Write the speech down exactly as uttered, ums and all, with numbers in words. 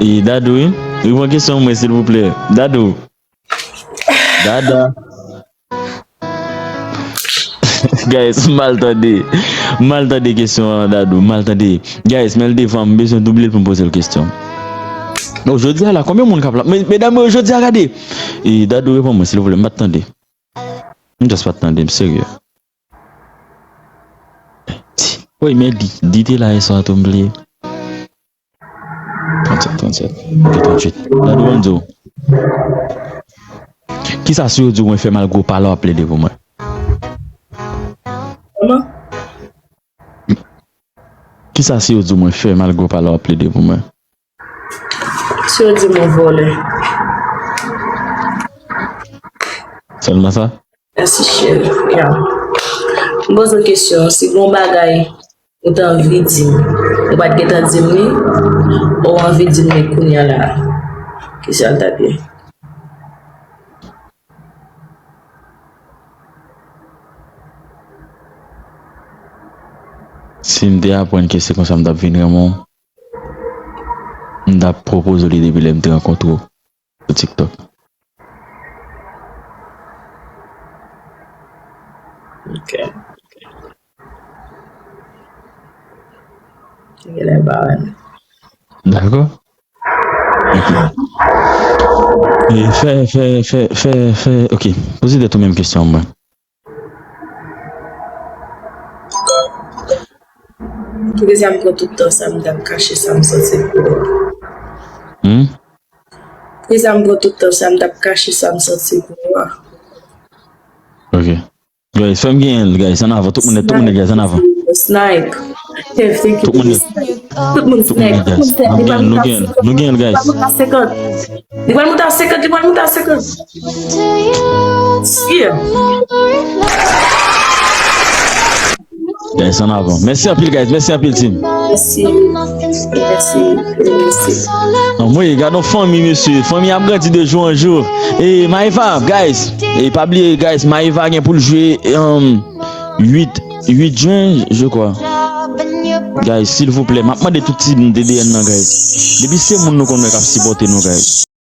E Dadou, wi. Reponn kesyon mwen, silvouplè. Dadou. Dada. Guys, m mal tande. M mal tande kesyon an, Dadou. M mal tande. Guys, men l devan, m bezwen double l pou m poze l kesyon. Non, jodi a la, konbyen moun k ap la? Me-, medam yo, jodi a, gade. E Dadou, reponn mwen, silvouplè, m pa t tande. M just pa t tande, m serye. Woy, men di, di te la yè swa tou, m bliye. Trannsèt, trannsèt. Ok, trannuit. Dadou, ban m di w. Kisa si yo di w mwen fè mal gwo pale w ap plede pou mwen? Kòman? Kisa si yo di w mwen fè mal gwo pale w ap plede pou mwen? Si yo di m ou vòlè. Sèlman sa? Mèsi, cheri. Ya. M poze w kesyon, si gon bagay ou t anvi di m, ou pa t gentan di m li, ou anvi di m li kounye a la, ki sa l t ap ye? Si m te aprann ke se konsa m t ap vin renmen w, m t ap pwopoze w li depi lè m te rankontre w sou TikTok. Ok. Genlè m pa wè l. Dakò. Ok. E fè, fè, fè, fè, fè, ok. Poze tèt ou menm kesyon an mwen. Poukisa m pran tout tan sa m t ap kache sa m santi pou ou a? Hmm? Poukisa m pran tout tan sa m t ap kache sa m santi pou ou a? Ok. Guys, fè m genyen l, guys, ann avan. Tout moun nèt, tout moun nèt, guys, ann avan. Snipe. Kev, thank you. Tout moun nèt. Tout moun snipe. Tout moun snipe. Nou genyen l, guys. Nou genyen l, guys. Li pral moute a senkant. Li pral moute a senkant. Li pral moute a senkant. Yeah. Guys, ann avan. Mèsi anpil, guys. Mèsi anpil, team. Mèsi. Mèsi. Mèsi. Anmwey, gade yon fanmi, mesye. Fanmi ap grandi de jou an jou. E Maeva, guys. E pa bliye, guys, Maeva gen pou l jwe, um, uit, uit jen, je crois. Guys, silvouplè, m ap mande tout team T D N nan, guys. Depi se moun nou konn wè k ap sipòte nou, guys.